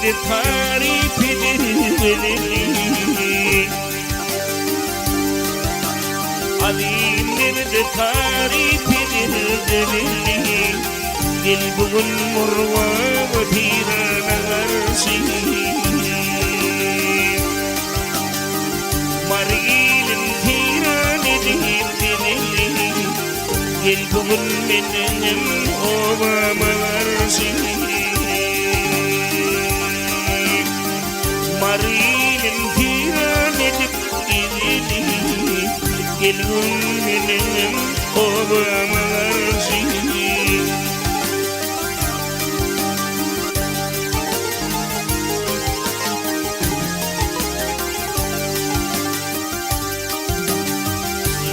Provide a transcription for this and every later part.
Nirde taryp eder bileli Azim nirde taryp eder bileli Gel bu gün Murgaba Tirana garşy Mary ilin seýran edip geleli Gel bu gün meniňem obama garşy Mary ilin seýran edip geleli Gel bu gün meniňem obama garşy.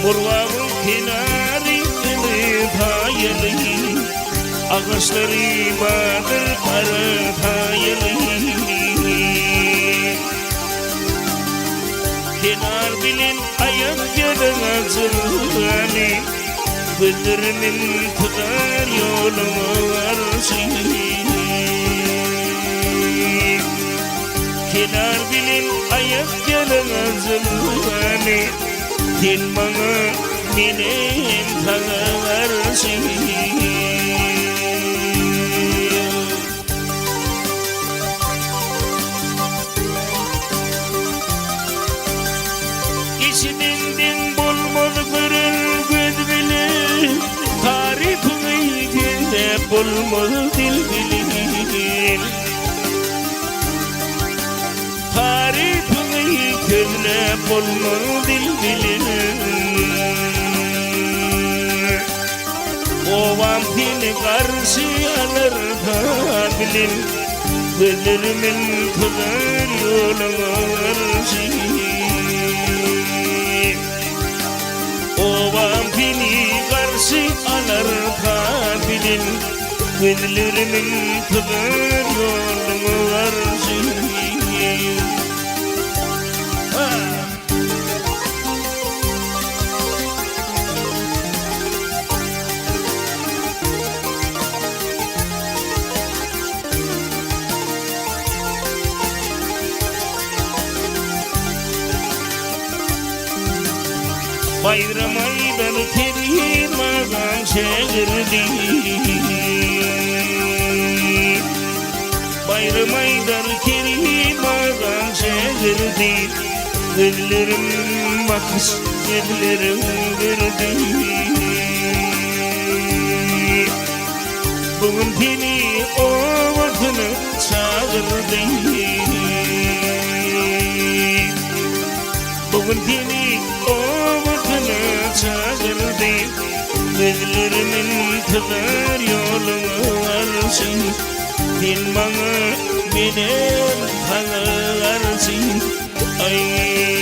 Murgabyň kenary ýyly saýaly, Agaçlary bardyr gara saýaly. Kenar bilen aýak ýalaňaç jylany, Gözlerimiň tutar ýoluňa garşy. Kenar bilen aýak ýalaňaç jylany, Sen maňa, menem saňa garşy. Eşiden deň bolmaz gören göz bilen, Tarypyňy gizläp bolmaz dil bilen. Tarypyňy sözläp bolmaz dil bilen. Obam seni garşy alar bilen, Gözlerimin tuzar ýoluňa garşy. Obam seni garşy alar bilen, Gözlerimiň tuzar ýoluňa garşy. Baýram aýdan Kerim agaň şägirdi. Baýram aýdar Kerim agaň şägirdi. Gözlerim bakyş gözlerim gördi. Bu gün seni obasyna çagyrdy. Bu gün seni obasyna çagyrdy. Gözlerimiň tuzar ýoluňa garşy. Sen maňa, menem saňa garşy. Aý.